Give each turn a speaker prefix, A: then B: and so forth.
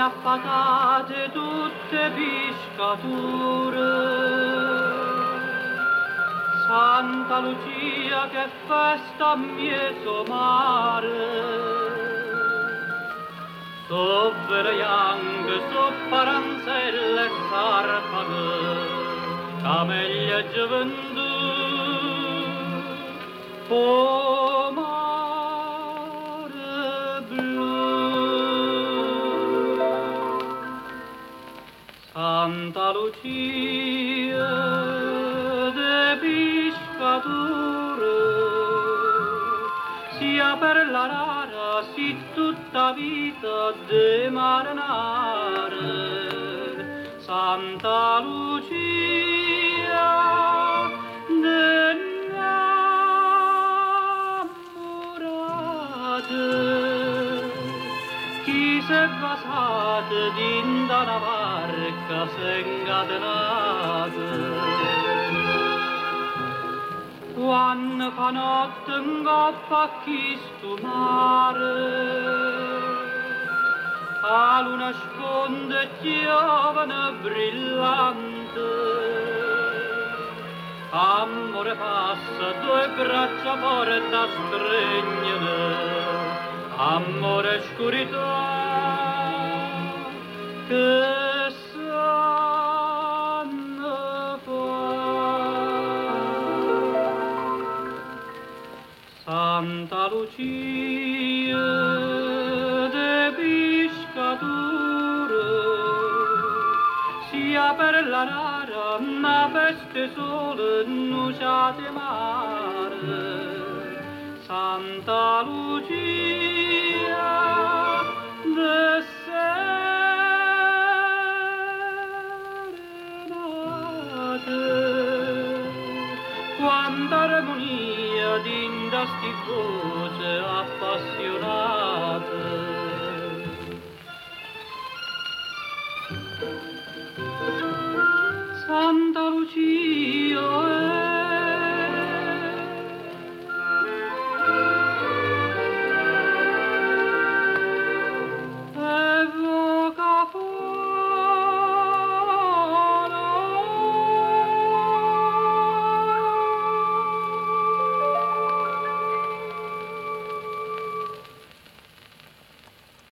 A: Affatate tutte piscature. Santa Lucia che festa a miezo mare. Dove le so paranzelle sarpano, la meglio gioventù. O mare blu. Santa Lucia de pescature, sia per la rara, si tutta vita de marinare. Santa Lucia de innamorate, chi s'è basata din da una barca s'è incatenata. Quando fa notte ngoppa a chisto mare, a luna sponde chiovane brillante, amore passa due braccia forte a stregnere, amore scurità che sanno fa. Santa Lucia de pescature, sia per la rara una feste sole nuciate mare. Santa Lucia de serenate, quanta armonia din da sti voce appassionate.